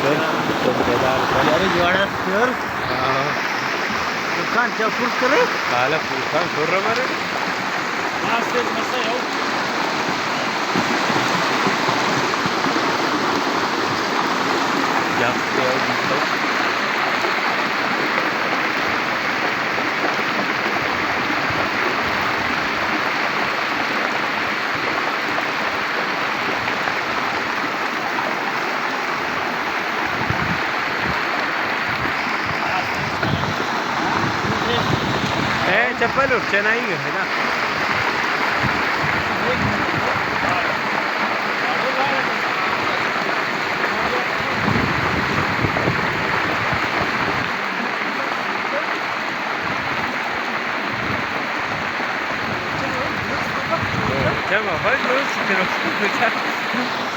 پھر تو بیدار کر۔ یار، جوڑا پھر۔ ہاں۔ پورکھان چا پورس کرے؟ کالا پورکھان سر مرے۔ ہاں، سے مسا یو۔ جاستے ہو، جاستے ہو۔ اے چپل اٹھ چنائی گئے نا۔ چلو، بھائی، لوگ سے کرو۔